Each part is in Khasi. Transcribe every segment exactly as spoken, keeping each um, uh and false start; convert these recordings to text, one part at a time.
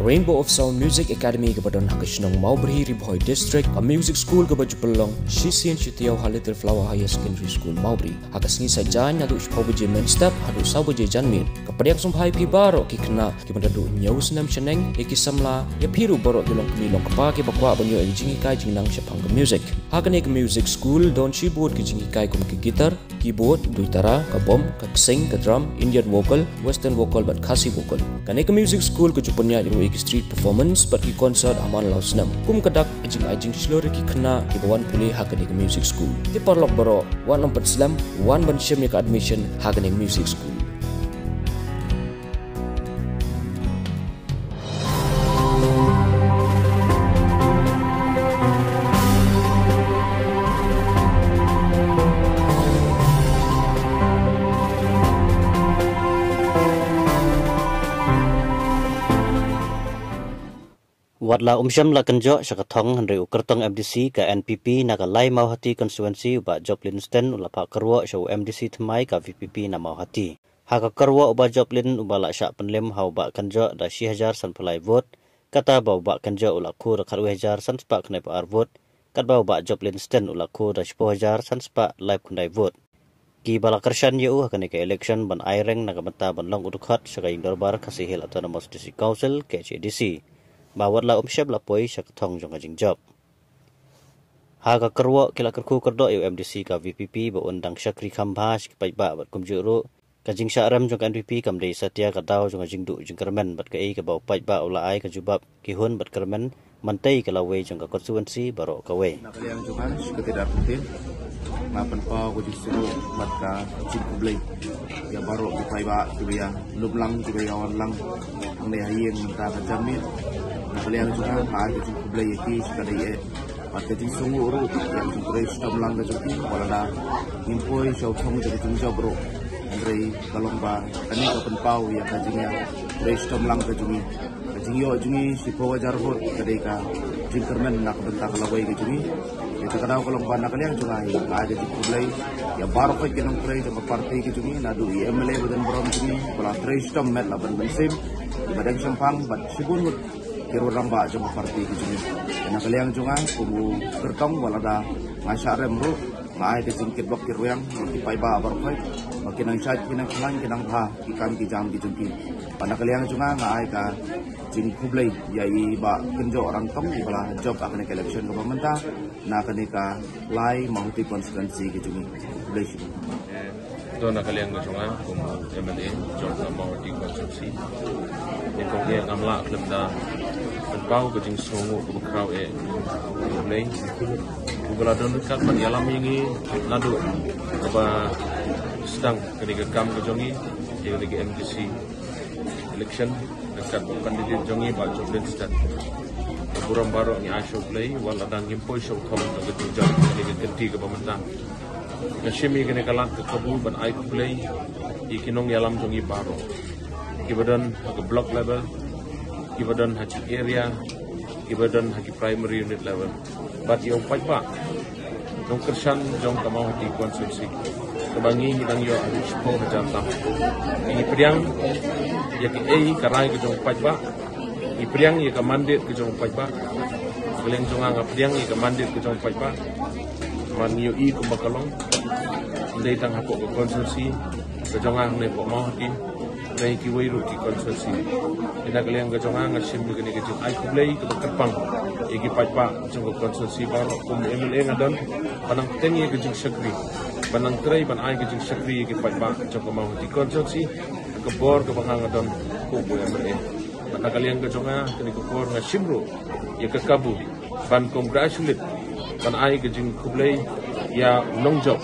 Rainbow of Sound Music Academy kaba don ha ka shnong Mawbri, Ri Bhoi District, ka music school kaba ju pynlong shisien shi taïew ha Little Flower Higher Secondary School, Mawbri. Ha ka sngi Saitjaiñ naduh shiphew baje mynstep haduh saw baje janmiet. Ka pdiang sngewbha ïa phi baroh ki khynnah kiba naduh hynñiew snem shaneng, ïa ki samla, ïa phi ruh baroh ki longkmie longkpa kiba kwah ban ïoh ïa ka jinghikai jingnang shaphang ka music. Ha kane ka music school don shibun ki jinghikai kum ka guitar, keyboard, duitara, ka bom, ka ksing, ka drum, Indian vocal, western vocal bad Khasi vocal. Kane ka music school ka ju pynïaid ruh ïa ki street performance bad ki concert ha man la u snem. Kum ka dak ka jingai jingshlur ïa ki khynnah kiba wan pule ha kane ka music school. Te paralok baroh, wat nym pat slem, wan ban shim ïa ka admission ha kane ka music school. Wat la um shym la kynjoh sha ka thong, hynrei u kyrtong M D C ka N P P na ka lai Mawhati constituency, u Bah Joplin Sten, u la phah kyrwoh sha u M D C thymmai ka V P P na Mawhati. Ha ka kyrwoh u Bah Joplin uba la shah pynlem ha u Bah Kynjoh da shi hajar sanphew lai vote, kata ba u Bah Kynjoh u la khuid da khatwei hajar sanspah khyndaiphew ar vote, katba u Bah Joplin Sten u la khuid da shiphew hajar sanspah laiphew khyndai vote. Kiba la kyrshan ïa u ha kane ka election ban ai reng na ka bynta ban long u dkhot sha ka ïing dorbar Khasi Hills Autonomous District Council, K H A D C, ba wat la um shym la poi sha ka thong jong ka jingjop. Ha ka kyrwoh ki la kyrkhu kyrdoh ïa u M D C ka V P P ba un dang shakri kham bha sha ki paidbah bad kumjuh ruh ka jingshah rem jong ka N P P kam dei satia ka daw jong ka jingduh jingkyrmen bad kaei kaba u paidbah u la ai ka jubab ki hun bad kyrmen man tei ka lawei jong ka constituency baroh kawei. Na ka liang jong nga, shi katdei da pyntin, nga pynpaw ka jingsngew bad ka jingkhublei ïa baroh ki paidbah kiba ïa lum lang, kiba ïa wan lang hangne ha ïing mynta ka janmiet. Na ka liang jong nga, nga ai ka jingkhublei ïa ki shi katdei eh. Bad ka jingsngew ruh ïa ka jingtrei shitom lang ka jong ki, wat lada ngim poi sha u thong jong ka jingjop ruh, hynrei ka long ba kane ka pynpaw ïa ka jingïatrei shitom lang ka jong ngi. Ka jingïoh jong ngi shiphew hajar vote ka dei ka jingkyrmen na ka bynta ka lawei ka jong ngi. Ïa kata ka daw ka long ba na ka liang jong nga, nga ai ka jingkhublei ïa baroh khoit ki nongtrei jong ka party ka jong ngi, naduh i M L A ba don burom jong ngi ba la trei shitom met la ban mynsiem, i Bah Deng Shemphang bad shibun ngut ki rangbah jong ka party ka jong ngi. Te na ka liang jong nga kum u kyrtong, wat lada nga shah rem ruh, nga ai ka jingkitbok kitrwiang ïa ki paidbah baroh khoit ba ki nang shait, ki nang khlaiñ, ki nang bha ki kam ki jam ki jong ki. Bad na ka liang jong nga, nga ai ka jingkhublei ïa i Bah Kynjoh Rangtong iba la jop ha kane ka election kaba mynta na kane ka lai Mawhati constituency ka jong ngi. Khublei shibun. To na ka liang ka jong nga kum u M L A jong ka Mawhati constituency, nyngkong eh ngam lah khlem da pynpaw ka jingsngewnguh kaba khraw eh ïa U Blei uba la don ryngkat ban ïalam ïa ngi naduh kaba sdang kane ka kam ka jong ngi ïa kane ka M D C election ryngkat bad u candidate jong ngi Bah Joplin Sten. Ka burom baroh ngi ai sha U Blei, wat lada ngim poi sha u thong jong ka jingjop ha kane ka kynti kaba mynta. Nga shim ïa kane ka lad ka kabu ban ai khublei ïa ki nongïalam jong ngi baroh, kiba don ha ka block level, kiba don ha ki area, kiba don ha ki primary unit level, bad ïa u paidbah nongkyrshan jong ka Mawhati constituency, kaba ngi ngi dang ïoh haduh shiphew hajar tam. Ngi pdiang ïa kaei ka rai ka jong u paidbah, ngi pdiang ïa ka mandate ka jong u paidbah. Ka liang jong nga, nga pdiang ïa ka mandate ka jong u paidbah. Namar ngi ïohi kumba ka long, ym dei tang hapoh ka constituency ka jong nga hangne hapoh Mawhati, hynrei kiwei ruh ki constituency. Te na ka liang ka jong nga, nga shim ïa kane ka jingai khublei kaba kyrpang ïa ki paidbah jong ka constituency baroh. Kum u M L A nga don ban nang bteng ïa ka jingshakri, ban nang trei ban ai ka jingshakri ïa ki paidbah jong ka Mawhati constituency ha ka bor kaba nga nga don kum u M L A. Bad na ka liang ka jong nga, kane ka por nga shim ruh ïa ka kabu ban congratulate, ban ai ka jingkhublei ïa u nongjop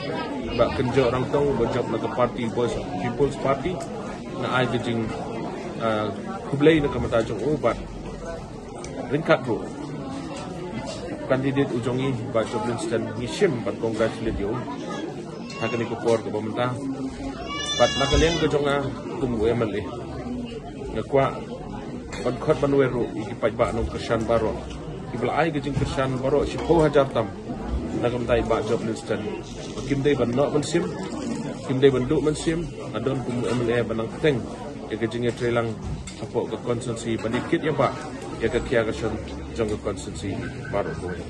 Bah Kynjoh Rangtong uba jop na ka party Voice of the People's Party. Nga ai ka jing, ah, khublei na ka bynta jong u bad ryngkat ruh u candidate u jong ngi Bah Joplin Sten, ngi shim ban congratulate ïa u ha kane ka por kaba mynta. Bad na ka liang ka jong nga kum u M L A, nga kwah ban khot ban wer ruh ïa ki paidbah nongkyrshan baroh kiba la ai ka jingkyrshan baroh shiphew hajar tam na ka bynta i Bah Joplin Sten. Ba kim dei ban noh mynsiem, kim dei ban duh mynsiem, nga don kum u M L A ban nang bteng ïa ka jingïatreilang hapoh ka constituency ban ïa kit ïa ba ïa ka khia ka shon jong ka constituency baroh kawei.